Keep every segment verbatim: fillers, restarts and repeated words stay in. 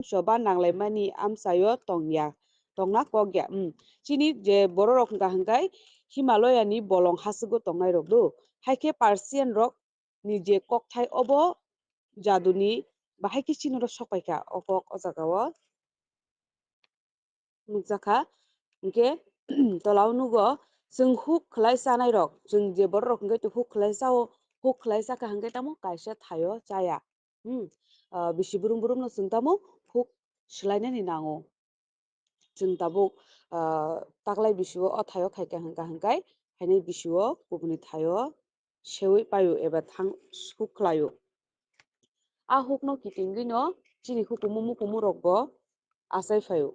choba nanglaimani amchaio tongya, tongna kokya. Hmm. Chini je bororok hwnkha hwnkhe Himalayani bolong hasugo tongnairok do. Haikhe Persian rok ni je kokthai obo jaduni bahai khe chini oro sokpaikha o kok o jagao. Nukjakha. Hinkhe tolao nugo, chwng huk khwlai chanairok, chwng je bororok hinkhe huk khwlai chao, huk khwlai chakha hinkhe tamo kaisa thaio chaya. Hmm. Ah, bisi brum brumno chwng tamo huk swlainani nango. Chwng tabuk, ah, taklai bisio o thaio khaikha hwnkha hwnkhe, haini bisio kubuni thaio seui paio eba thang huk khlaio. A hukno kitingwino chini hukumu mukumu rokbo achai phaio.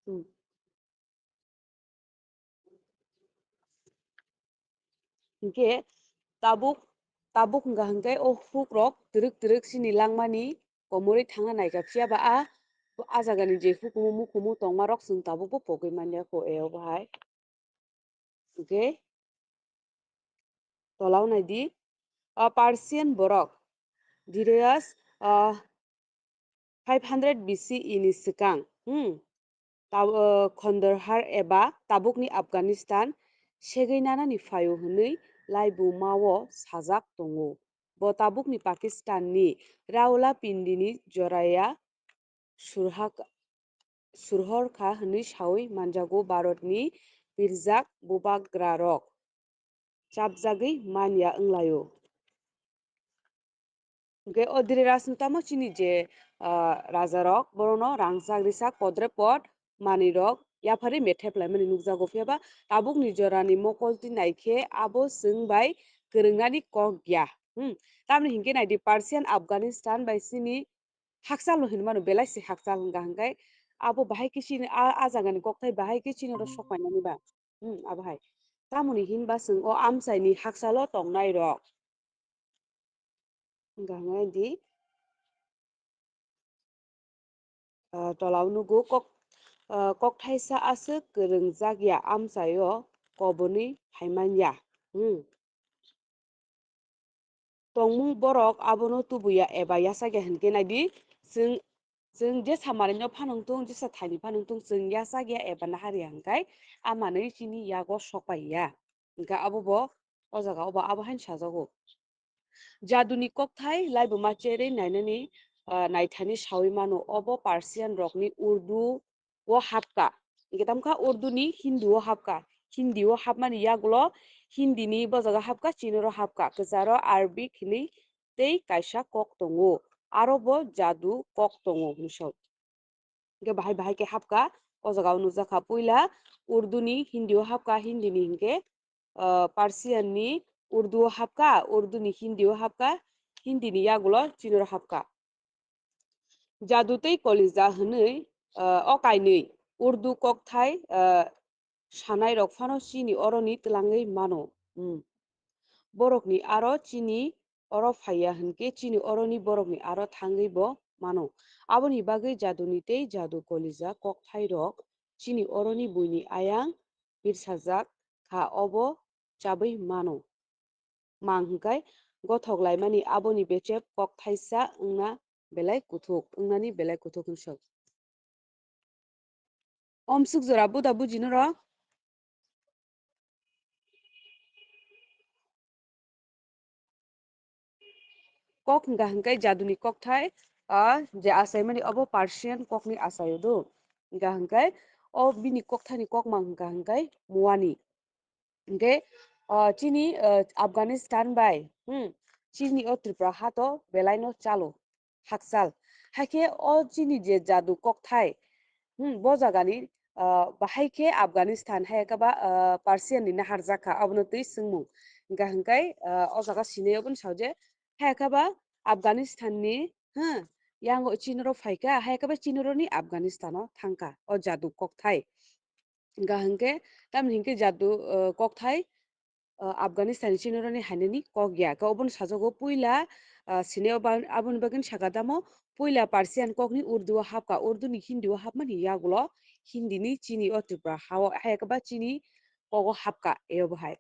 Hmm. Hinkhe tabuk, tabuk hwnkha hwnkhe o hukrok twrwk twrwk chini langmani komorwi thangna naikha, phiyaba a, a jagani je hukumu mukumu tongmarok chwng tabukbo pogwi manya kho e obo hai. Hinkhe tolao naidi, a Persian borok Darius, a, five hundred B C E ni swkang, hmm, tab-, o, Khandarhar eba tabukni Afghanistan segwi nanani phaio hwnwi laibumao sajak tongo. Bo tabukni Pakistanni Rawalpindini Joraya surhak-, surhorkha hwnwi saui manjago Bharatni pirjak bubagrarok chapjagwi manya wnglaio. Hinkhe o Darius ni tamo chini je, ah, rajarok, borokno rangchak risak podre pod manwirok yapharwi methep laimani nukjago, phiyaba tabukni jorani mokoltwi naikhe abo chwng bai kwrwngnani kok ya. Hmm. Tamni hinkhe naidi Persian Afghanistan bai chini hakchal no hinmano, belai se hakchal hwnkha hwnkhe abo bahai khe chini a, a jagani kokthai bahai khe chini oro sok painani ba. Hmm, abo hai. Tamoni hinba chwng o amchaini hakchalo tongnairok. Hwnkha hwnkhe di, ah, tolao nugo kok, ah, kokthaisa aswk kwrwngjak ya amchaio kobonwi phaimanya. Hmm. Tongmung borok abono tubuya eba yachakya hinkhe naidi, chwng, chwng jesa manwino phanwng thung, jesa thaini phanwng thung, chwng yachakya eba naharya hinkhe a manwi chini yago sokpaiya. Hinkhe abobo o jagao bo abo haino sajago. Jaduni kokthai laibuma cherwi nainani, ah, naithani saui mano, obo Persian rokni Urdu o hapka. Hinkhe tamo kha Urdu ni Hindi o hapka. Hindi o hapmani yagulo Hindi ni bo jaga hapka, chini oro hapka. Kwcharo Arabic hinwi tei kaisa kok tongo. Aro bo jadu kok tongo hinwi sao. Hinkhe bahai bahai khe hapka. O jaga o nukjakha puila Urdu ni Hindi o hapka, Hindi ni hinkhe, ah, Persian ni Urdu o hapka, Urdu ni Hindi o hapka, Hindi ni yagulo chini oro hapka. Jadu tei kolija hwnwi, ah, o kainwi Urdu kokthai, ah, sanairok phano chini oroni twlangwi mano. Hmm. Borokni aro chini oro phaiya hinkhe chini oroni borokni aro thangwi bo mano. Aboni bagwi jaduni tei jadu kolija kokthairok chini oroni buini ayang birsajak kha, obo chabwi mano. Mang hwnkhe gothok laimani aboni bechep kokthaisa wngna belai kuthuk, wngnani belai kuthuk hinwi sao. Omsuk jora buda buji norok. Kok hwnkha hwnkhe jaduni kokthai, ah, je achaimani obo Persian kokni achaio do. Hwnkha hwnkhe o bini kokthaini kokmang hwnkha hwnkhe muani. Hwnkhe, ah, chini, ah, Afghanistan bai, hmm, chini o Tripura hato belaino chalo. Hakchal. Haikhe o chini je jadu kokthai, hmm, bo jagani, ah, bahai khe Afghanistan, hai khe ba, ah, Persian ni naharjak kha, abono twi swngmung. Hwnkha hwnkhe, ah, o jaga sinai obono sao je, hai khe ba Afghanistan ni, hmm, yango chini oro phaikha, hai khe ba chini oro ni Afghanistan o thangkha o jadu kokthai. Hwnkha hwnkhe, tamni hinkhe jadu, ah, kokthai, ah, Afghanistan ni chini oroni hainani kok ya. Khe obono sajago puila, ah, sini obo, aboni bagwino saka tamo puila Persian kokni Urdu o hapka, Urdu ni Hindi o hapmani yagulo Hindi ni chini o Tripura hao, hai khe ba chini kogo hapka, eo bo hai.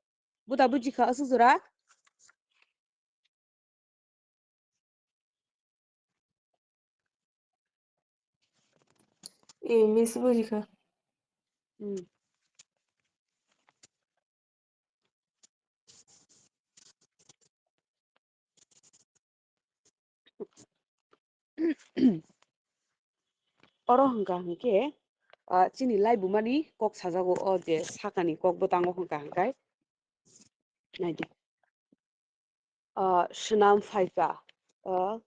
Buta bujikha aswk jora? Eh, miss bujikha. Hmm. Oro hwnkha hwnkhe, ah, chini laibumani kok sajago, o je sakani kok bwtango hwnkha hwnkhe. Naidi. Ah, swnam phaipa, ah,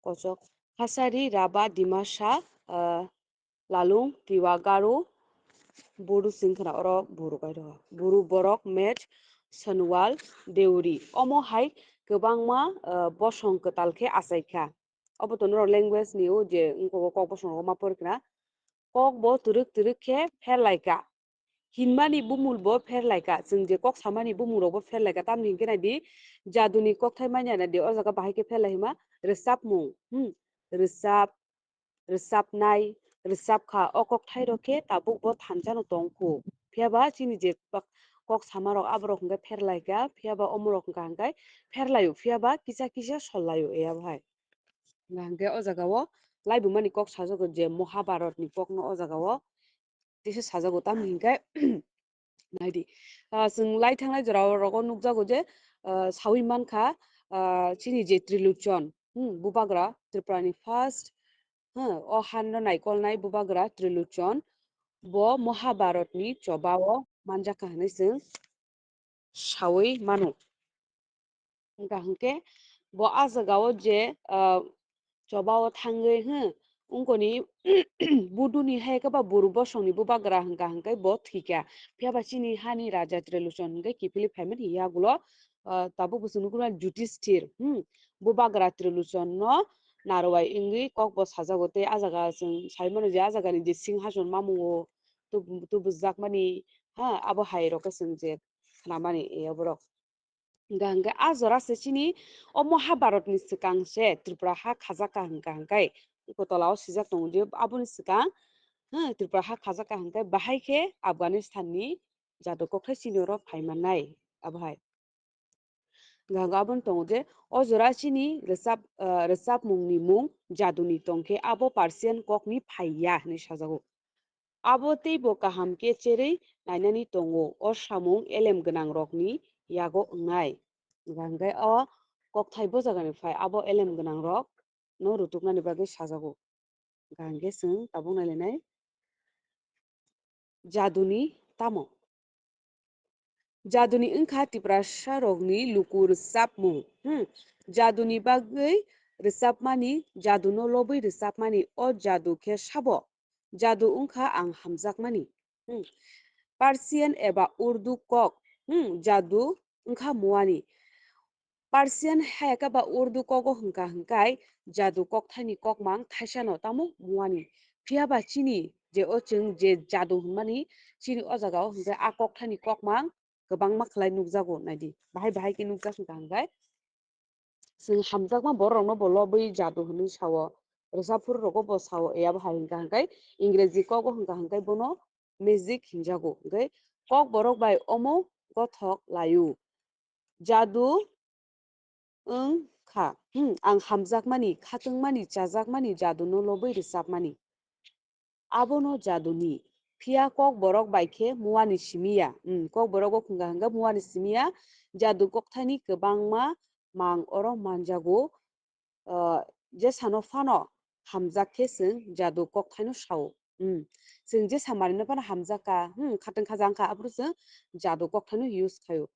kochok, Hasari, Raba, Dimasa, ah, Lalung, Tiwa, Garo, Boru singkhra oro Boru kairo. Boru, Borok, Mech, Sonwal, Deuri. Omo hai kwbangma, ah, bosong kwtal khe achaikha. Obo to norok language ni o je wngkok o kok bosong rogo ma porikha. Kok bo twrwk twrwk khe pherlaikha. Hinmani bumul bo pherlaikha. Chwng je kok samani bumung rok bo pherlaikha. Tamni hwnkhe naidi jaduni kokthai manya naidi o jaga bahai khe pherlai hima rwchapmung. Hmm. Rwchap, rwchapnai, rwchapkha o kokthai rok khe tabuk bo thansa no tongkhu. Phiya ba chini je kok sama rok aborok hwnkhe pherlaikha. Phiya ba omorok hwnkha hwnkhe pherlaio. Phiya ba kisa kisa sollaio eya bo hai. Hwnkha hwnkhe o jaga o laibumani kok sajago je Mahabharat ni kok no o jaga o tisa sajago, tamni hwnkhe naidi. Ah, chwng lai thangnai jora o rogo nukjago je, ah, sawi mankha, ah, chini je Trilochon, hmm, bubagra Tripura ni first, hmm, o han no naikolnai bubagra Trilochon bo Mahabharat ni choba o manjakha hinwi chwng sawi mano. Hwnkha hwnkhe bo a jaga o je, ah, choba o thangwi, hmm, wngkoni buduni hai khe ba buru bosong ni bubagra hwnkha hwnkhe bo thwikha. Phiya ba chini hani raja Trilochon hwnkhe kiphilwi phaimani yagulo, ah, tabuk bo chwng nukgo Jutisthir, hmm, bubagra Trilochon no narwai wngwi kok bo sajago tei a jaga chwng sai mano je a jaga ni je singhason mamung o tub-, tubujak mani, ha, abo hai rok khe chwng je khnamani, e, oborok. Hwnkha hwnkhe a jora se chini o Mahabharat ni swkang se Tripura ha khajakha hwnkha hwnkhe, eko tola o swijak tongo je aboni swkang, ha, Tripura ha khajakha hwnkhe bahai khe Afghanistan ni jadu kokthai chini oro phai mannai abo hai. Hwnkha hwnkhe aboni tongo je o jora chini rwchap, ah, rwchapmung ni mung jadu ni tongkhe abo Persian kok ni phai ya hinwi sajago. Abo teibo kaham khe cherwi nainani tongo, o samung elem gwnangrokni yago wngnai. Hwnkha hwnkhe o kokthai bo jagani phai, abo elem gwnangrokno rutuknani bagwi sajago. Hwnkha hwnkhe chwng tabuk nailainai jaduni tamo? Jaduni wngkha Tiprasa rokni luku rwchapmung. Hmm. Jaduni bagwi rwchapmani, jaduno lobwi rwchapmani, o jadu khe sabo? Jadu wngkha ang hamjakmani. Hmm. Persian eba Urdu kok, hmm, jadu wngkha muani. Persian hayaka ba Urdu kogo hwnkha hwnkhe jadu kokthaini kokmang thaisano tamo muani. Phiya ba chini je o chwng je jadu hwnmani chini o jaga o hwnkhe a kokthaini kokmang kwbangma khlai nukjago naidi. Bahai bahai khe nukjak hwnkha hwnkhe chwng hamjakma borok rokno bo lobwi jadu hwnwi sao. Rwchapphuru rogo bo sao, eya bo hai hwnkha hwnkhe Ingreji kogo hwnkha hwnkhe bono magic hinjago. Hwnkhe kokborok bai omo gothok laio. Jadu wng kha, hmm, ang hamjakmani, khatungmani, chajakmani jaduno lobwi rwchapmani. Abono jaduni. Phiya kokborok bai khe muani simi ya. Hmm, kokborok o hwnkha hwnkhe muani simi ya. Jadu kokthaini kwbangma mang oro manjago. Ah, jesano phano hamjak khe chwng jadu kokthaino sao. Hmm. Chwng jesa manwino phano hamjak kha, hmm, khatwng khaja wngkha, aphuru chwng jadu kokthaino use khaio.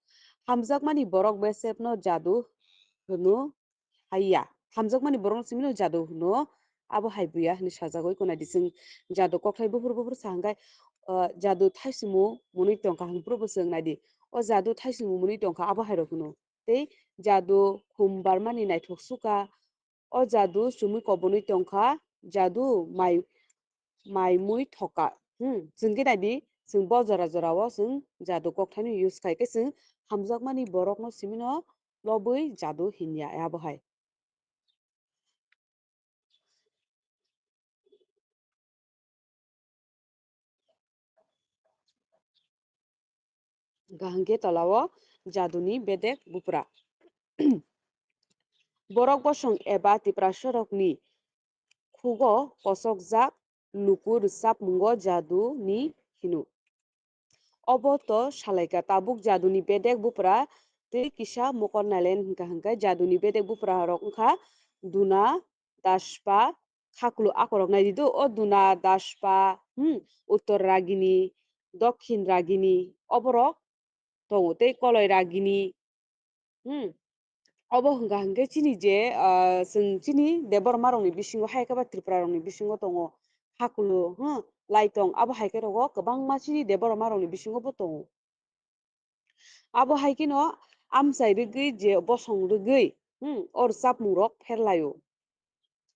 Hamjakmani borok besepno jadu hwno hai ya. Hamjakmani borokno simino jadu hwno, abo hai buya hwnwi sajagwi konaidi chwng jadu kokthai buphuru buphuru sa hwnkhe, ah, jadu thaisimo mwnwi tongkha hwnphuru bo chwng naidi. O jadu thaisimo mwnwi tongkha abo hai rok hwno. Tei jadu khum barmani naithok sukha. O jadu chumui kobonwi tongkha, jadu mai, mai mui thoka. Hmm, chwng khe naidi, chwng bo jora jora o chwng jadu kokthaino use khai khe chwng hamjakmani borokno simino lobwi jadu hinya, abo hai. Hwnkha hwnkhe tolao jaduni bedek bupra. Borok bosong eba Tiprasarokni khugo kosokjak luku rwchapmungo jaduni hino. Obo to salaikha tabuk jaduni bedek bupra tei kisa mokol nailen hwnkha hwnkhe jaduni bedek bupra rok wngkha duna, daspa, khaklu akorok nai di do, o duna, daspa, hmm, uttor ragini, dokhin ragini, oborok tongo tei koloi ragini, hmm, obo hwnkha hwnkhe chini je, ah, chwng chini Debbarma rokni bisingo hai khe ba Tripura rokni bisingo tongo khaklu, hmm, laitong, abo hai khe rogo kwbangma chini Debbarma rokni bisingo bo tongo. Abo hai kheno amchai rwgwi je bosong rwgwi, hmm, o rwchapmung rok pherlaio.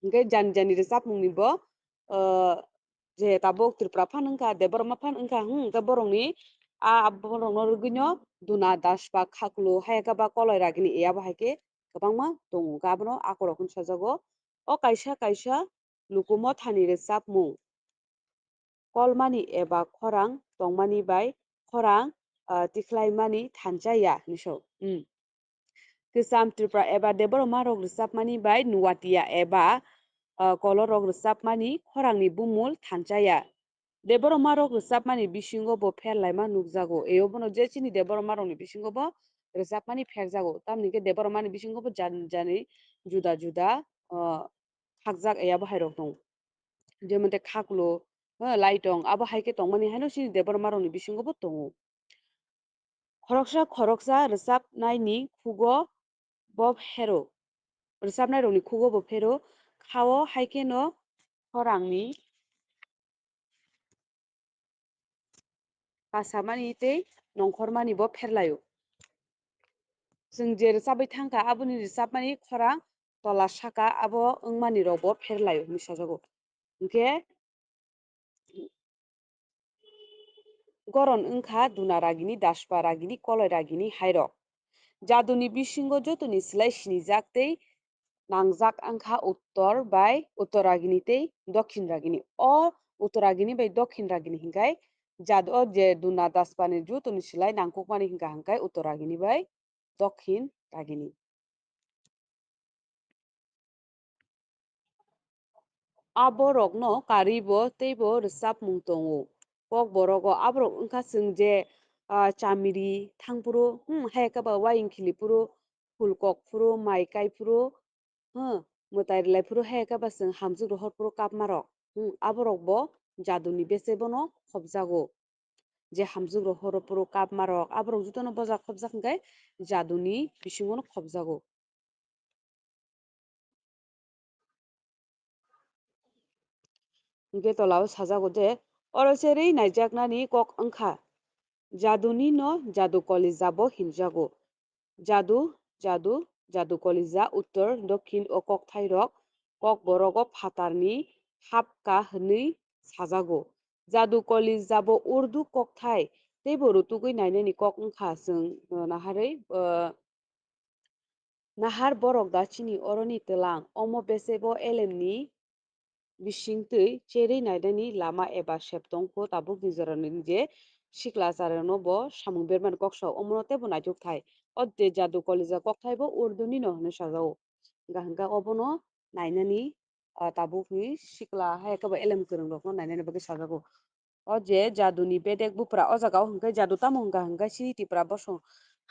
Hwnkhe jani jani rwchapmung ni bo, ah, je tabuk Tripura phan wngkha, Debbarma phan wngkha, hmm, hwnkhe borokni a borokno rwgwino duna, daspa, khaklu, hai khe ba koloi ragini, abo hai khe kwbangma tongo. Hwnkhe abono akorok hwn sajago. O kaisa kaisa luku mothani rwchapmung kolmani eba khorang tongmani bai khorang, ah, tikhlaimani thansa ya hinwi sao. Hmm. Kwcham Tripura eba Debbarma rok rwchapmani bai Nuatia eba, ah, kolorok rwchapmani khorangni bumul thansa ya. Debbarma rok rwchapmani bisingo bo pherlaima nukjago. Eyo bono je chini Debbarma rokni bisingo bo rwchapmani pherjago. Tamni khe Debbarmani bisingo bo jan-, jani juda juda, ah, khakjak eya bo hai rok tongo. Jemon te khaklo, eh, laitong, abo hai khe tongmani haino chini Debbarma rokni bisingo bo tongo. Khoroksa khoroksa rwchapnaini khugo bo phero, rwchapnai rokni khugo bo phero, khao hai kheno khorangni kasamani tei nongkhormani bo pherlaio. Chwng je rwchapwi thangkha, aboni rwchapmani khorang tola saka abo wngmani rok bo pherlaio hinwi sajago. Hinkhe goron wngkha duna ragini, daspa ragini, koloi ragini hairok. Jaduni bisingo jotoni slai sinijak tei nangjak wngkha uttor bai, uttor ragini tei dokhin ragini. O uttor ragini bai dokhin ragini hinkhai jadu o je duna daspani jotoni slai nangkukmani hinka hinkhai uttor ragini bai dokhin ragini. Aborokno karwi bo teibo rwchapmung tongo. Kokborogo aborok wngkha chwng je, ah, chamiri thangphuru, hmm, hai khe ba waying khiliphuru, phul kokphuru, mai kaiphuru, hmm, mwtai rwlaiphuru, hai khe ba chwng hamjwk rohorphuru kapmarok, hmm, aborok bo jaduni bese bono khopjago. Je hamjwk rohorphuru kapmarok, aborok jotono boja khopjak hinkhe jaduni bisingono khopjago. Hinkhe tolao sajago je, oro cherwi naijaknani kok wngkha, jaduni no jadu kolija bo hinjago. Jadu, jadu, jadu kolija uttor, dokhin o kokthairok kokborogo phatarni hapka hwnwi sajago. Jadu kolija bo Urdu kokthai, teibo rutugwi nainani kok wngkha chwng, uh, naharwi, uh, nahar borok da chini oroni twlang, omo besebo elemni bisingtwi cherwi nainani lama eba sep tongkho tabukni jorani je sikla charwno bo samung bermani kok sao, omono teibo naitukthai. O je jadu kolija kokthai bo Urdunino hwnwi sajago. Hwnkha hwnkhe obono nainani, ah, tabukni sikla hai khe bo elem kwrwng rokno nainani bagwi sajago. O je jaduni bedek bupra o jaga o hwnkhe jadu tamo hwnkha hwnkhe chini Tipra bosong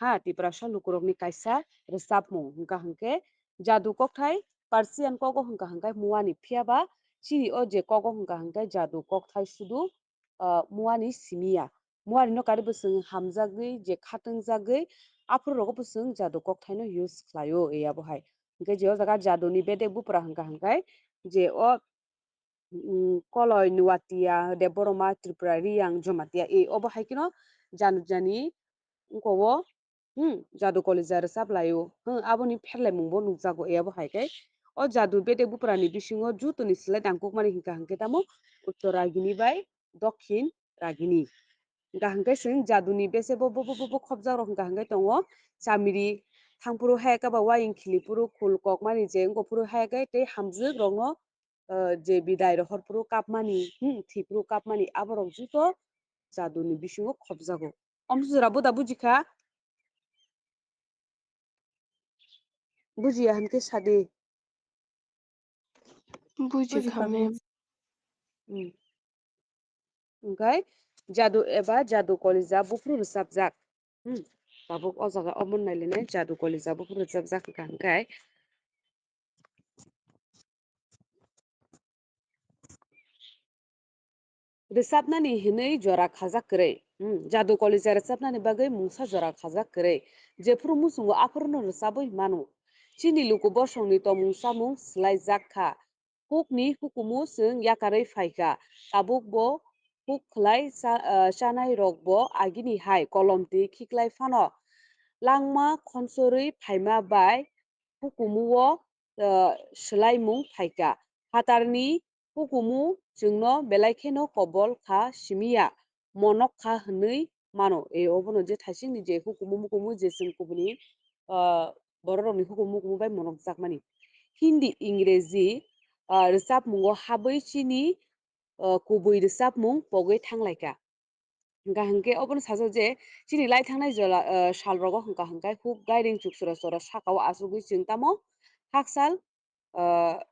ha Tiprasa lukurokni kaisa rwchapmung hwnkha hwnkhe jadu kokthai Persian kogo hwnkha hwnkhe muani, phiyaba chini o je kogo hwnkha hwnkhe jadu kokthai sudu, ah, muani simi ya. Muani no kari bo chwng hamjagwi je khatungjagwi aphuru rogo bo chwng jadu kokthaino use khlaio, e abo hai. Hwnkhe je o jaga jaduni bedek bupra hwnkha hwnkhe je o, mm, Koloi, Nuatia, Debbarma, Tripura, Riyang, Jomatia, e obo hai kheno janu jani wngkha o, hmm, jadu kolija rwchap laio. Hmm, aboni pherlaimung bo nukjago, e abo hai khe. O jadu bedek buprani bisingo jutoni slai nangkukmani hwnkha hwnkhe tamo Uttor Ragini bai Dokhin Ragini. Hwnkha hwnkhe chwng jaduni bese bo, bo, bo, bo, bo khopjak rok hwnkha hwnkhe tongo chamiri thangphuru hai khe ba waying khiliphuru khul kokmani je wngkha phuru hai khe tei hamjwk rokno, ah, je bidai rohor phuru kapmani, hmm, thwi phuru kapmani aborok juto jaduni bisingo khopjago. Om sujura buda bujikha? Bujiya hinkhe sadi. Buji Buji kha, kha, ma'am. Hmm. Hwnkhe jadu eba jadu kolija buphuru rwchapjak. Hmm. Tabuk o jaga omo nailinai jadu kolija buphuru rwchapjak hwnkha hwnkhe. Rwchapnani hinwi jora khajak kwrwi. Hmm, jadu kolija rwchapnani bagwi mungsa jora khajak kwrwi. Jephuru muchungo aphuru no rwchabwi mano. Chini luku bosongni tomung chamung swlaijak kha. Hukni hukumu chwng yakarwi phaikha. Tabuk bo huk khlai cha-, ah, chanai rok bo agini hai kolom twi khiklai phano. Langma khonsorwi phaima bai hukumu o, ah, swlaimung phaikha. Phatarni hukumu chwngno belai kheno kobol kha simiya, monok kha hwnwi mano. E obono je thaisingni je hukumu mukumu je chwng kubuni, ah, bororokni hukumu mukumu bai monokjakmani. Hindi, Ingreji, ah, rwchapmungo habwi chini, ah, kubui rwchapmung pogwi thanglaikha. Hwnkha hwnkhe obono sajak je chini lai thangnai jora, ah, salrogo hwnkha hwnkhe huk gairing chuk sora sora sakao achugwi chwng tamo haksal, ah,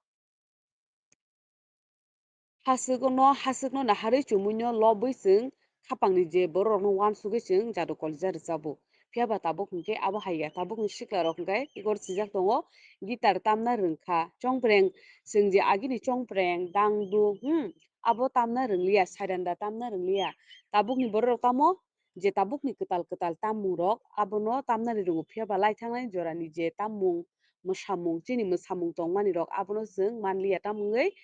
haswkno, haswkno naharwi chumui no lobwi chwng khapangni je bororokno uansugwi chwng jadu kolija rwchabo. Phiya ba tabuk hwnkhe abo hai ya, tabukni siklarok hwnkhe igor sijak tongo, guitar tamna rwngkha, chongpreng, chwng je agini chongpreng, dangdu, hmm, abo tamna rwngliya, sairanda tamna rwngliya. Tabukni bororok tamo je tabukni kwtal kwtal tammungrok abono tamnani rwngo, phiya ba lai thangnai jorani je tammung, mwsamung, chini mwsamung tongmani rok abono chwng manliya, tamungwi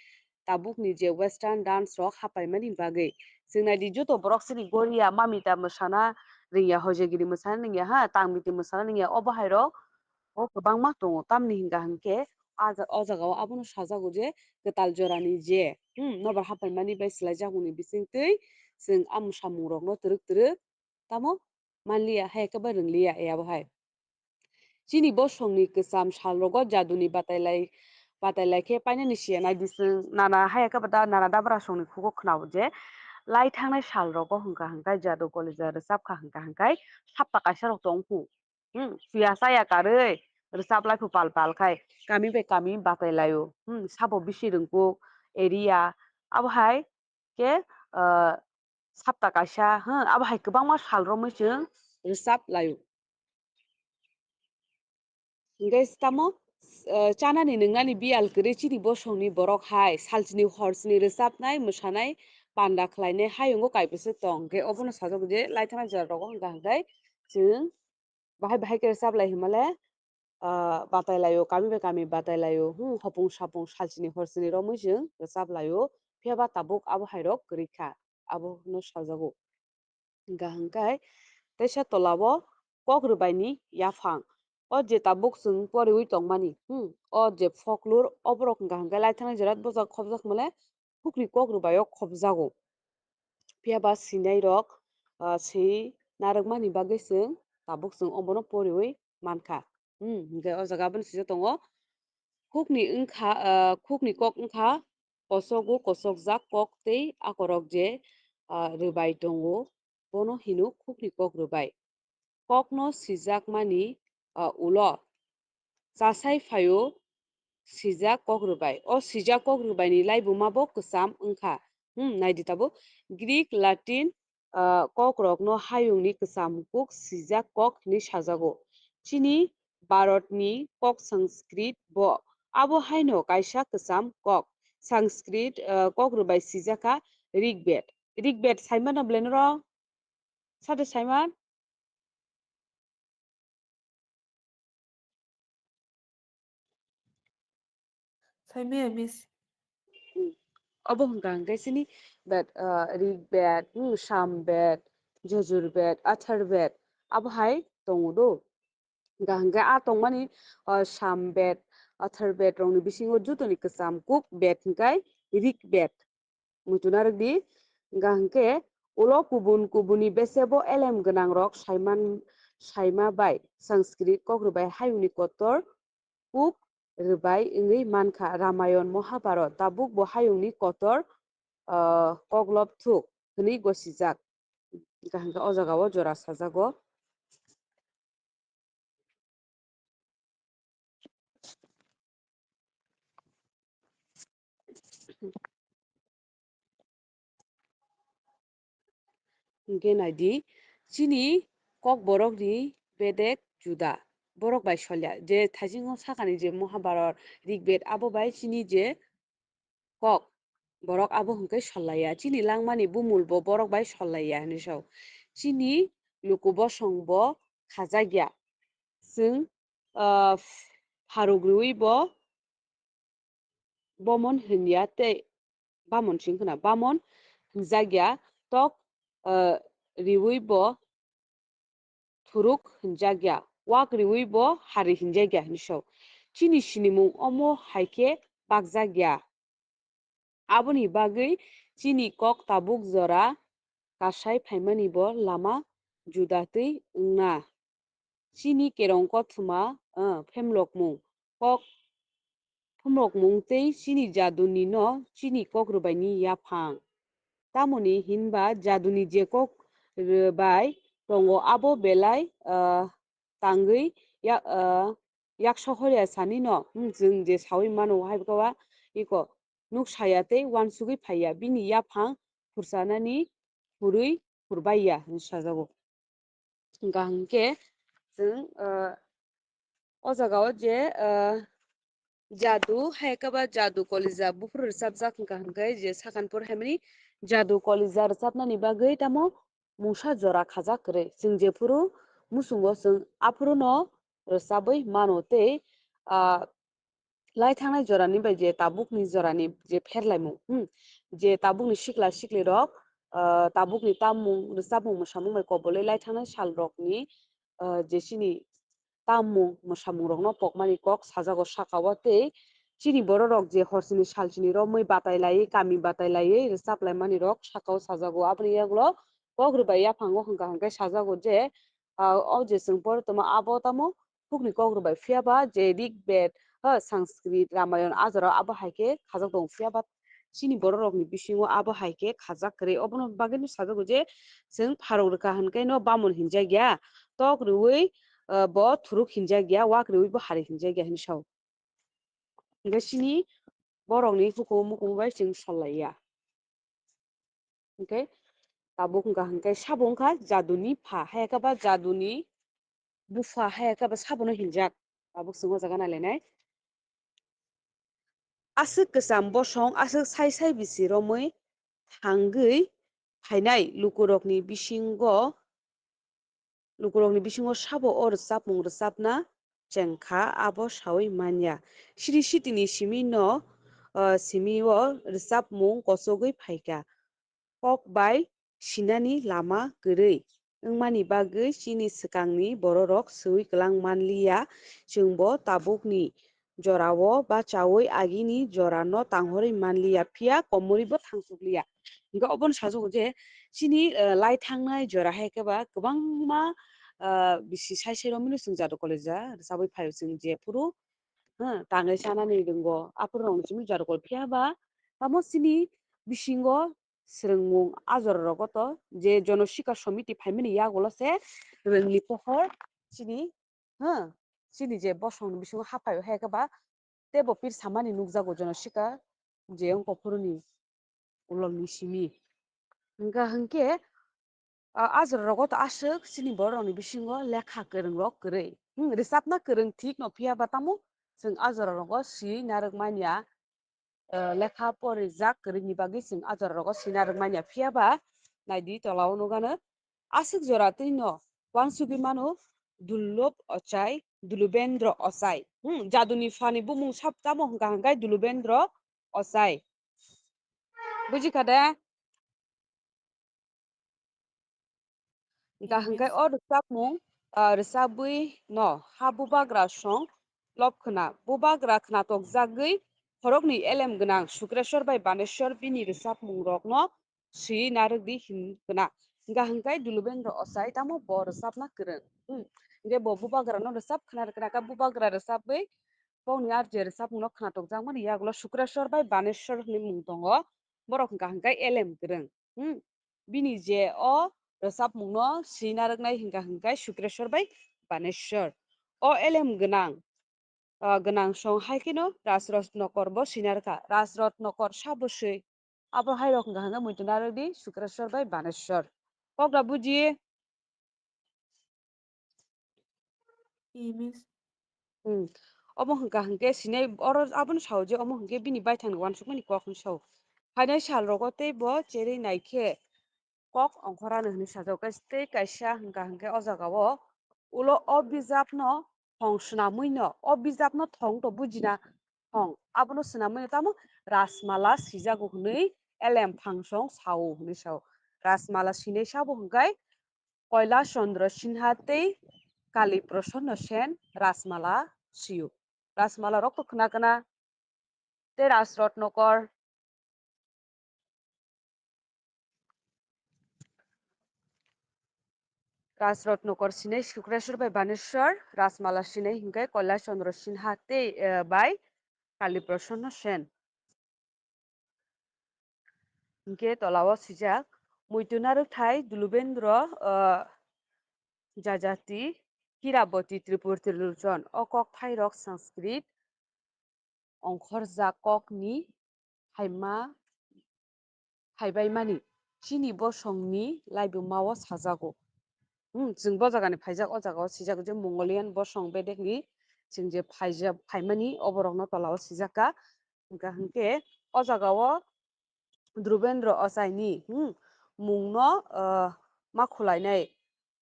tabukni je western dance rok hapaimani bagwi. Chwng naidi joto borok chini Goria mamita mwsana rwngya, hojagiri mwsana rwngya ha, tangmiti mwsana rwngya, obo hai rok o kwbangma tongo. Tamni hwnkha hwnkhe a ja-, o jagao abono sajago je kwtal jorani je, hmm, nobar hapaimani bai swlaijakmani bisingtwi chwng a mwsamungrokno twrwk twrwk tamo manliya, hai khe bai rwngliya, e abo hai. Chini bosongni kwcham salrogo jaduni batailai, batailai khe painani siya naidi chwng nana hai khe bata nana dabra songni khugo khwnao je lai thangnai salrogo hwnkha hwnkha jadu kolija rwchapkha hwnkha hwnkhe sapta kaisarok tongkhu. Hmm, suya chaya karwi rwchap lai phu pal pal khai kami bai kami batai laio. Hmm, sabo bisi rwngkuk area abo hai khe, ah, sapta kaisa, hmm, abo hai kwbangma sal romwi chwng rwchap laio. Hwnkhe tamo, ah, chanani nwngnani biyal kwrwi chini bosongni borok hai salchini horchini rwchapnai mwsanai panda khlainai hayungo kaibrwswk tong. Hwnkhe obono sajak je lai thangnai jora rogo hwnkha hwnkhe chwng bahai bahai khe rwchap lai hinmale, ah, batai laio, kami bai kami batai laio, hmm, hopung sapung salchini horchini romwi chwng rwchap laio, phiya ba tabuk abo hai rok kwrwi kha, abono sajago. Hwnkha hwnkhe teisa tolao kok rwbaini yaphang, o je tabuk chwng poriwi tongmani, hmm, o je folklore, oborok hwnkha hwnkhe lai thangnai jora bwsajak khobjak male hukni kok rwbaio khobjago. Phiya ba swinai rok, ah, swi narwkmani bagwi chwng tabuk chwng obono poriwi mankha. Hmm, hwnkhe o jaga abono swijak tongo, khukni wngkha, ah, khukni kok wngkha kosogo kosokjak kok tei akorok je, ah, rwbai tongo, bono hino khukni kok rwbai. Kokno sijakmani, ah, ulo chasai phaio sijak kok rwbai. O sijak kok rwbaini laibuma bo kwcham wngkha. Hmm, naidi tabuk. Greek, Latin, ah, kokrokno hayungni kwcham kuk sijak kok hinwi sajago. Chini Bharatni kok Sanskrit bo abo haino kaisa kwcham kok. Sanskrit, ah, kok rwbai sijakha Rig Ved. Rig Ved saimano belai norok? Sade saiman? Saimaya, miss. Hmm. Obo hwnkha hwnkhe chini Ved, ah, Rig Ved, hmm, Sam Ved, Jojur Ved, Athar Ved, abo hai tongo do. Hwnkha hwnkhe a tongmani, ah, Sam Ved, Athar Ved rokni bisingo jotoni kwcham kuk Ved hwnkhe Rig Ved. Muchuna rwdi, hwnkha hwnkhe ulo kubun kubuni besebo elem gwnangrok saiman-, saima bai Sanskrit kok rwbai hayungni kotor kuk rwbai wngwi mankha. Ramayon, Mahabharat tabuk bo hayungni kotor, ah, koklop thuk hwnwi gosijak. Hingka hingke o jaga o jora sajago. Hingke naidi, chini kokborokni bedek juda, borok bai solya. Je thaisingo sakani je Mohabharat, Rigbed, abo bai chini je kok, borok abo hingke sollaiya. Chini langmani bumul bo borok bai sollaiya hinwi sao. Chini luku bosong bo khajakya. Chwng, ah, pharuk rwui bo bomon hinya tei bamon sing khna, bamon hinjakya, tok, ah, riui bo thuruk hinjakya, wak riui bo hari hinjakya hinwi sao. Chini sinimung omo hai khe bakjakya. Aboni bagwi chini kok tabuk jora kasai phaimani bo lama juda twi wngna. Chini kerong kothoma, ah, phemlokmung, kok phemlokmung tei chini jaduni no chini kok rwbaini yaphang. Tamoni hinba jaduni je kok rwbai tongo abo belai, ah, tangwi ya-, ah, yak sohorya sani no, hmm, chwng je saui mano hai khe ba iko nuk saya tei uansugui phaiya, bini yaphang khursanani khurui khurbaiya hinwi sajago. Hingka hingke chwng, ah, o jaga o je, ah, jadu hai khe ba jadu kolija buphuru rwchapjak hingka hingke je sakan por hai mani jadu kolija rwchapnani bagwi tamo mungsa jora khajak kwrwi. Chwng jephuru muchungo chwng aphuru no rwchabwi mano tei, ah, lai thangnai jorani bai je tabukni jorani je pherlaimung, hmm, je tabukni sikla siklirok, ah, tabukni tammung rwchapmung mwsamung bai kobolwi lai thangnai salrokni, ah, je chini tammung mwsamungrokno pokmani kok sajago saka o tei chini bororok je horsini salsini romwi batai laiwi kami batai laiwi rwchap laimanirok saka o sajago. Aboni yagulo kok rwbai yaphango hwnkha hwnkhe sajago je, ah, o je chwng pore tongma abo tamo hukni kok rwbai phiya ba je Rig Bed, ha, Sanskrit, Ramayon a jorao abo hai khe khajak tongo phiya ba chini bororokni bisingo abo hai khe khajak kwrwi. Obono bagwino sajago je chwng pharok rwkha hwnkhe no bamon hinjak ya, tok rwui, ah, bo thuruk hinjak ya, wak rwui bo hari hinjak ya hinwi sao. Hingke chini borokni hukumu mukumu bai chwng sol laiya. Hingke tabuk wngkha hingke sabo wngkha jaduni pha, hai khe ba jaduni bupha, hai khe ba sabono hinjak. Tabuk chwng o jaga nailainai. Aswk kwcham bosong, aswk sai sai bisi romwi thangwi phainai lukurokni bisingo, lukurokni bisingo sabo o rwchapmung rwchapna chengkha, abo saui manya. Siri sitini simi no, ah, simi o rwchapmung kochogwi phaikha. Kok bai sinani lama kwrwi wngmani bagwi chini swkangni bororok swi kwlang manliya. Chwngbo tabukni jorao bachaui agini jorano tanghorwi manliya, phiya komorwibo thangsukliya. Hingke obono sajago je chini, eh, lai thangnai jora hai khe ba kwbangma, ah, bisi sai sai romwino chwng jadu koleja rwchabwi phaio chwng jephuru, ha, tangwi chanani ringo aphuru rokno chini jadu kol phiya ba tamo chini bisingo swrwngmung a jora rogo to je jono sikar somiti phaimani yagulo se rwngni pohor chini, ha, chini je bosongni bisingo haphaio hai khe ba teibo pir samani nukjago jono sikar je wngkok phuruni ulolni simi. Hingka hingke, ah, a jora rogo to aswk chini borok rokni bisingo lekha kwrwng rok kwrwi. Hmm, rwchapna kwrwng thik no phiya ba tamo chwng a jora rogo swi narwk manya, eh, lekha porijak kwrwini bagwi chwng a jora rogo swi narwk manya. Phiya ba naidi tola o nukgano aswk jora twi no uansugwi mano Dullob Ochai, Dulubendro Ochai. Hmm, jaduni phani bumung sab tamo hwnkha hwnkhe Dulubendro Ochai. Bujikha de? Hwnkha hwnkhe o rwchapmung, ah, rwchabwi no ha bubagra song lob khna. Bubagra khnatokjagwi khoroknwi elem gwnang Sukreswar bai Baneswar bini rwchapmungrokno swi narwkdi hin gwnang. Hwnkha hwnkhe Dulubendro Ochai tamo bo rwchapna kwrwng. Hmm. Hwnkhe bo bubagrano rwchap khna rwkha khe bubagra rwchabwi bongni ar je rwchapmungno khnatokjakmani yagulo Sukreswar bai Baneswar hwnwi mung tongo. Borok hwnkha hwnkhe elem kwrwng. Hmm. Bini je o rwchapmungno swina rwknai hwnkha hwnkhe Sukreswar bai Baneshwar. O elem gwnang, ah, gwnang song hai kheno Rajratnakar bo swina rwkha. Rajratnakar sabo swi. Abo hai rok hwnkha hwnkhe muitu narwkdi Sukreswar bai Baneshwar. Kok da buji? Ee, miss. Hmm. Omo hwnkha hwnkhe sinai oro abono sao je omo hwnkhe bini baithangni uansukmani kok hwn sao. Phainai sal rogo tei bo cherwi nai khe kok ongkhorano hwnwi sajak. Kai-, tei kaisa hwnkha hwnkhe o jagao ulo o bijapno thong swnamwino, o bijapno thong to bujina thong, abono swnamwino tamo Rajmala sijago hwnwi elem phangsong sao hwnwi sao. Rajmala sinai sabo hwnkhe Kailash Chandra Sinha tei Kali Prasanna Sen Rajmala sio. Rajmala rok to khna khna tei Rajratnakar. Rajratnakar sinai Sukreswar bai Baneshwar, Rajmala sinai hwnkhe Kailash Chandra Sinha tei, eh, bai Kali Prasanna Sen. Hwnkhe tolao swijak, muitu narwkthai Dulubendro, ah, Jajati, Hiraboti Tripur Trilochon. O kok phairok Sanskrit ongkhorjak kokni phaima, phaibaimani chini bosongni laibumao sajago. Hmm, chwng bo jagani phaijak, o jagao swijak je Mongolian bosong bedekni chwng je phaijak, phaimani oborokno tolao swijak kha. Hwnkha hwnkhe o jagao Dulubendro ochaini, hmm, mungno, ah, ma khwlainai.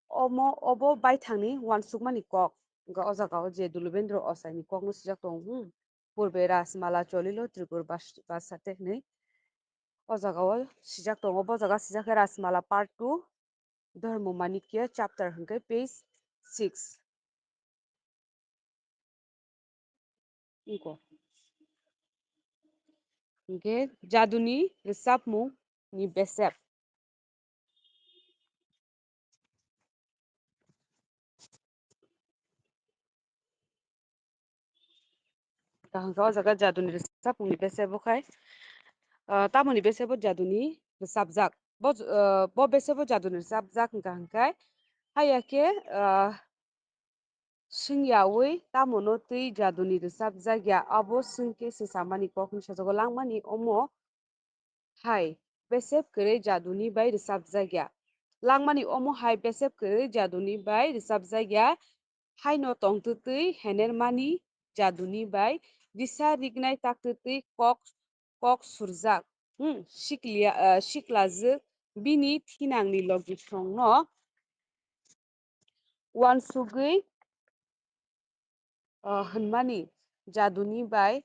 Omo, obo baithangni uansukmani kok. Hwnkha o jagao je Dulubendro ochaini kokno swijak tongo, hmm, Purbe Rajmala Cholilo Tripur Bas-, Basate hwnwi. O jagao swijak tongo, bo jaga swijak khe Rajmala part two, Dharma Manikya chapter hwnkhe page six. Iko. Hwnkhe jaduni rwchapmung ni besep. Kaham khe o jaga jaduni rwchapmung ni besep bo khai, ah, tamoni besep bo jaduni rwchapjak. Bo, ah, bo besep bo jaduni rwchapjak hwnkha hwnkhe, haiya khe, ah, swngyaui tamono twi jaduni rwchapjak ya, abo swngkhe se samani kok hwnwi sajago. Langmani omo hai besep kwrwi jaduni bai rwchapjak ya. Langmani omo hai besep kwrwi jaduni bai rwchapjak ya. Haino tongtwtwi henermani jaduni bai disa riknai taktwtwi kok, kok surjak. Hmm, siklia, ah, siklajwk bini thinangni logisongno uansugwi, ah, hwnmani jaduni bai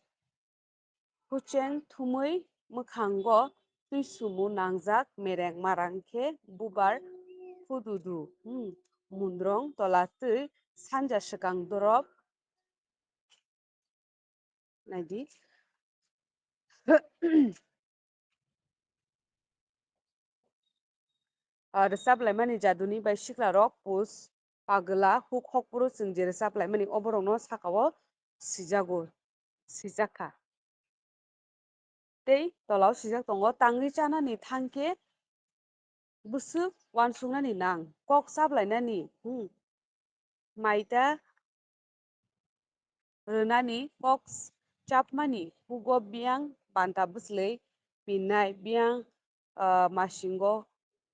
hucheng thumwi mwkhango twi sumu nangjak mereng marang khe bubar hududu, hmm, mundrong tola twi sanja swkang dorop naidi. Ah, rwchap laimani jaduni bai sikla rok pus pagwla huk hok phuru chwng je rwchap laimani oborokno sakao sijago, sijak kha. Tei tolao sijak tongo, tangwi chanani thangkhe bwswk uansuknani nang, kok chaplainani, hmm, maita rwnani, kok chapmani hugo biyang banta bwchlwi pinnai, biyang, ah, masingo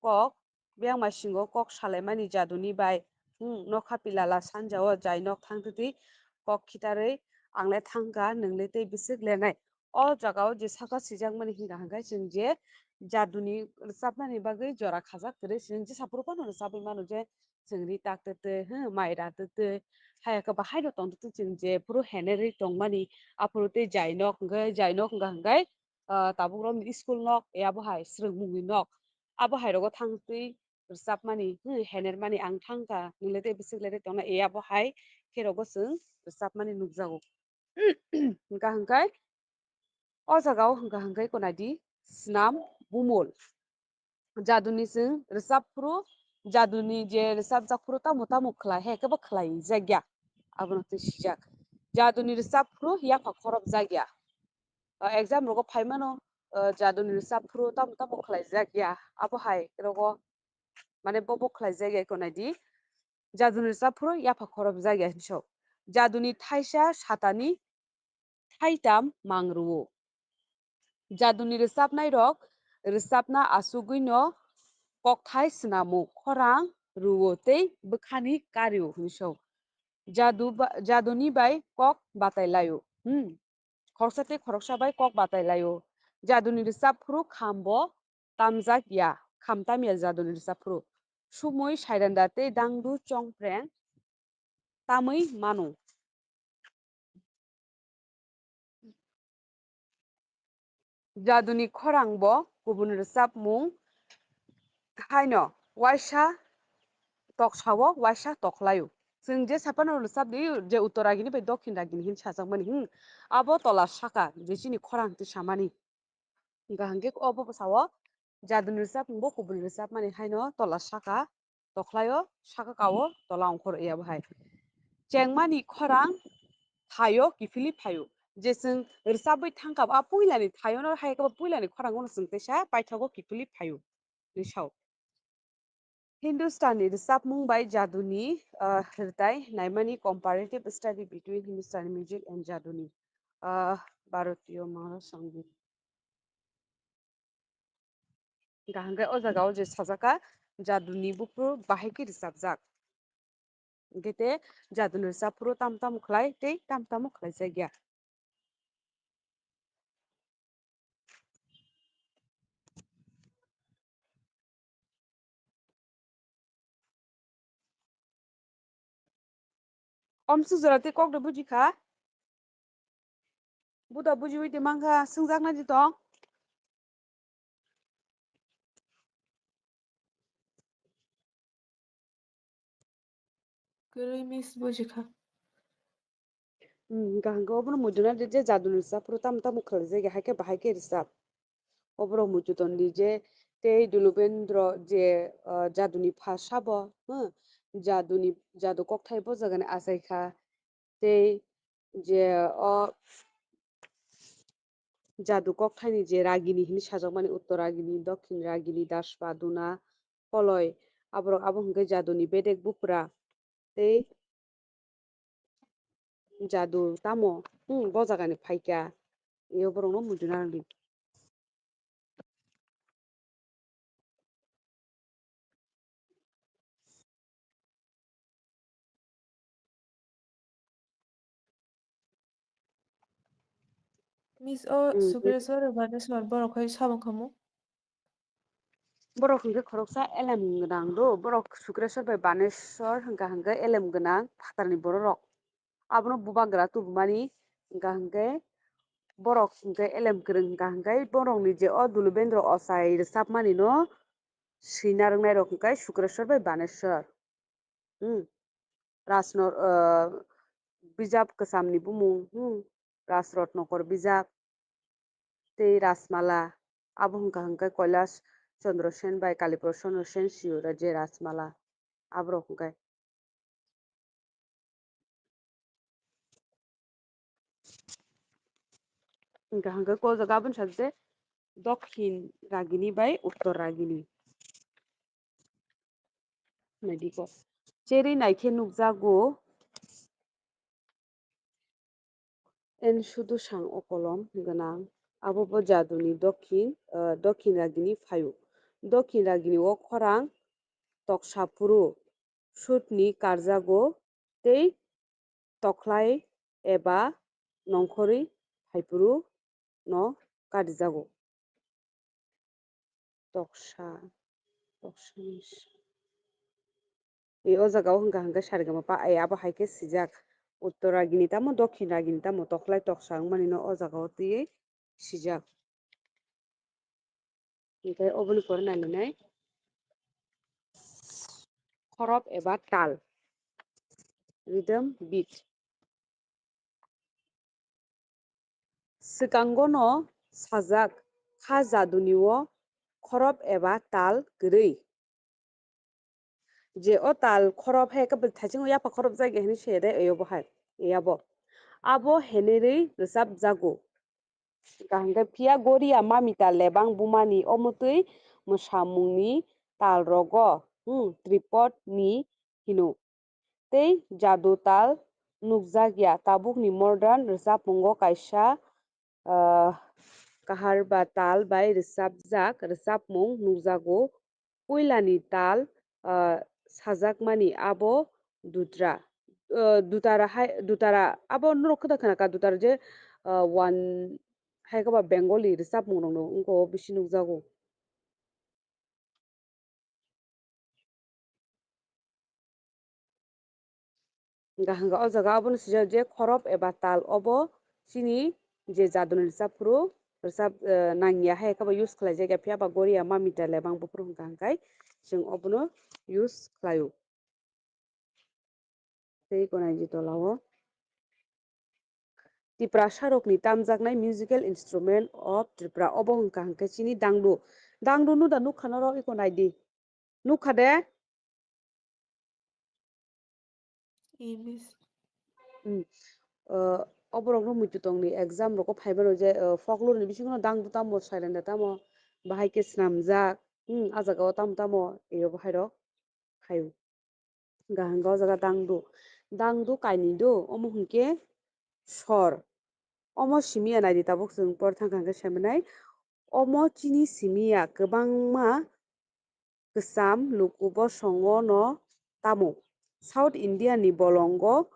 kok, biyang masingo kok salaimani jaduni bai, hmm, nokha pilala sanjao jai nok thangtwtwi kok khitarwi, "Angle thangkha, nwngle tei bwswk lenai." O jagao je saka sijakmani hwnka hwnkhe chwng je jaduni rwchapnani bagwi jora khajak kwrwi, chwng jesa phuru phano rwchapwi mano je chwng ri tak twtwi, hmm, mai ra twtwi, haya khe bahaino tong twtwi chwng je phuru henerwi tongmani, aphuru tei jai nok hwnkhe, jai nok hwnka hwnkhe, ah, tabuk romni school nok, abo hai swrwngmungni nok, abo hai rogo thangtwi rwchapmani, hmm, henermani ang thangkha, nwngle tei bwswk le tei tongna, abo hai khe rogo chwng rwchapmani nukjago. Hwnka hwnkhe o jagao hwnka hwnkhe konaidi swnam bumul. Jaduni chwng rwchap phuru, jaduni je rwchapjak phuru tamo tamo khlai, hai khe bo khlai jakya. Abono twi sijak. Jaduni rwchap phuru yapha khorop jakya. Ah, exam rogo phaimano, ah, jaduni rwchap phuru tamo tamo khlai jakya. Abo hai rogo Mane bo bo khlaijak ya eko naidi. Jaduni rwchap phuru yapha khorop jak ya hinwi sao. Jaduni thaisa satani thaitam mang rwo. Jaduni rwchapnairok rwchapna achugwino kokthai snamo, khorang rwo tei bwkhani kario hinwi sao. Jadu ba-, jaduni bai kok batai laio. Hmm. Khoroksa tei khoroksa bai kok batai laio. Jaduni rwchap phuru khambo tamjak ya, kham tamya jaduni rwchap phuru. Sumui sairanda tei dangdu chongpreng tamwi mano. Jaduni khorang bo kubun rwchapmung haino waisa toksao waisa toklaio. Chwng je saphano rwchap di, je uttor ragini bai dokhin ragini hin sajakmani, hmm, abo tola saka je chini khorang twi samani. Hwnkha hwnkhe obo bwsao jaduni rwchapmung bo kubun rwchapmani haino tola saka tokhlaio, saka kao tola ongkhor ya bo hai. Chengmani khorang thaio kiphilwi phaio. Je chwng rwchapwi thangkha, a puilani thaiono hai khe bo puilani khorangono chwng teisa paithago kiphilwi phaio. Hinwi sao. Hindustani rwchapmung bai jaduni, ah, rwtai naimani comparative study between Hindustani music and jaduni, ah, Bharatiya Mara Sangeet. Hwnkha hwnkhe o jaga o je sajak kha, jaduni buphuru bahai khe rwchapjak. Hwnkhe te jaduni rwchap phuru tam tamo khlai tei tam tamo khlaijak ya. Omsu jora tei kok de buji kha. Buda bujiwi de mankha, swngjak nai di tong. Kwrwi miss buji kha. Hmm, hwnkha hwnkhe obono muitu na de je jaduni rwchap phuru tamo tamo khlaijak ya, hai khe bahai khe rwchap. Oborok muitu ton di je tei Dulubendro je, ah, jaduni pha sabo, hmm, jaduni, jadu kokthai bo jagani achai kha. Tei je o jadu kokthaini je ragini hinwi sajakmani, uttor ragini, dokhin ragini, daspa, duna, koloi, aborok abo hwnkhe jaduni bedek bupra tei jadu tamo, hmm, bo jagani phaikha, eo borokno muitu narwk di. Miss o, hmm, Sukreswar Baneswar borok hai sabang khamu? Borok hwnkhe khoroksa elem gwnang do, borok Sukreswar bai Baneswar hwnkha hwnkhe elem gwnang phatarni bororok. Abono bubagra tubumani hwnkha hwnkhe borok hwnkhe elem kwrwng hwnkha hwnkhe borokni je o Dulubendro ochai rwchapmani no swina rwngnairok hwnkhe Sukreswar bai Baneswar. Hmm. Rasno-, ah, bijap kwchamni bumung, hmm, Rajratnakor bijap tei Rajmala, abo hwnkha hwnkhe Kailash Chandra Sen bai Kaliprasad Sen siyura je Rajmala, aborok hwnkhe. Hwnkha hwnkhe ko jaga aboni sakhe Dokhin Ragini bai Uttor Ragini. Naidi ko. Cherwi naikhe nukjago N Sudu Sang o kolom gwnang. Abo bo jaduni Dokhin, ah, Dokhin Ragini phaio. Dokhin Ragini o khorang toksa phuru sutni karjago tei tokhlai eba nongkhorwi haiphuru no karijago. Toksa, toksa ni s-, e, o jaga o hwnkha hwnkhe sarigama pa, e, abo hai khe sijak. Uttor ragini tamo, dokhin ragini tamo, tokhlai toksa wngmani no o jaga o twiwi sijak. Hwnkhe oboni pore nailainai khorop eba tal, rhythm, beat. Swkango no sajak kha jaduni o khorop eba tal kwrwi. Je o tal khorop hai khe thaiching o yapha khorop jagya hinwi se de, e obo hai, e abo. Abo henirwi rwchap jago. Kaham khe phiya goria mamita lebang bumani omotwi mwsamungni tal rogo hmm, tripod ni hino. Tei jadu tal nukjakya tabukni modern rwchapmungo kaisa, ah, kahar ba tal bai rwchapjak rwchapmung nukjago. Puilani tal, ah, sajakmani abo dutra. Ah, dutara hai, dutara abo norok khe da khna kha, dutara je, ah, one hai khe ba Bengali rwchapmung rokno wngkha o bisi nukjago. Hwnkha hwnkha o jaga obono swijak je khorop eba tal obo chini je jaduni rwchap phuru rwchap, eh, nangya hai khe bo use khlaijak ya, phiya ba goria ma meter le bang buphuru hwnkha hwnkhe chwng obono use khlaio. Tei gwnangji tola o Tiprasa rokni tamjaknai musical instrument of Tripura obo hwnkha hwnkhe chini dangdu. Dangdu nuda nukha norok iko naidi. Nukha de? Ibis. Hmm. Uh, oborokno muitu tongni exam rogo phaimano je, uh, folklore ni bisingo dangdu tamo, silent da tamo, bahai khe swnamjak. Hmm, ah jaga o tamo tamo, eyo bahai rok khaio. Hwnkha hwnkha o jaga dangdu. Dangdu kainwi do, omo hwnkhe sor. Omo simiya naidi tabuk chwng por thangkha hwnkhe saimanai. Omo chini simiya kwbangma kwcham luku bosongo no tamo. South India ni bolongo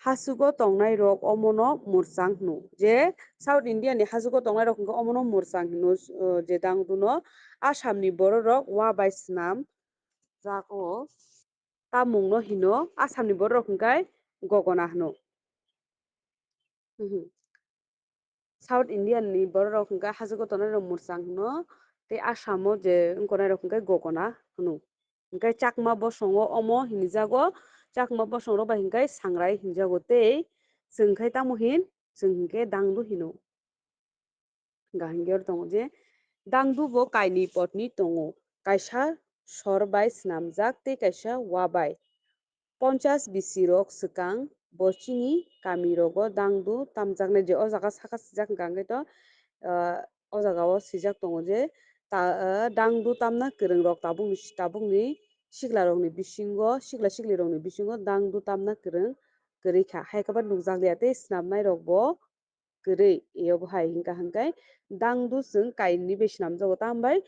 hachugo tongnai rok omono mwrchang hwno. Je South India ni hachugo tongnai rok hwnkhe omono mwrchang hwno, uh, je dangdu no Assam ni borok rok wa bai swnam jago. Tamung no hino Assam ni borok rok hwnkhe gogona hwno. Mhm. South India ni borok rok hwnkhe hachugo tongnai rok mwrchang hwno, tei Assam o je wngkonai rok hwnkhe gogona hwno. Hwnkhe Chakma bosongo omo hinjago, Chakma bosong rok bai hwnkhe Sangrai hinjago, tei chwng khe tamo hin, chwng hwnkhe dangdu hino. Hwnkha hwnkhe oro tongo je dangdu bo kainwi potni tongo, kaisa sor bai swnamjak tei kaisa wa bai. Ponchas bisi rok swkang bo chini kami rogo dangdu tamjaknai je o jaga saka sijak hwnkha hwnkhe to, ah, o jaga o sijak tongo je ta-, ah, dangdu tamna kwrwng rok tabukni, tabukni sikla rokni bisingo, sikla sikli rokni bisingo dangdu tamna kwrwng kwrwi kha. Hai khe ba nukjak ya tei swnamnai rok bo kwrwi. Eyo bo hai hwnkha hwnkhe dangdu chwng kainwi bai swnamjago, tambai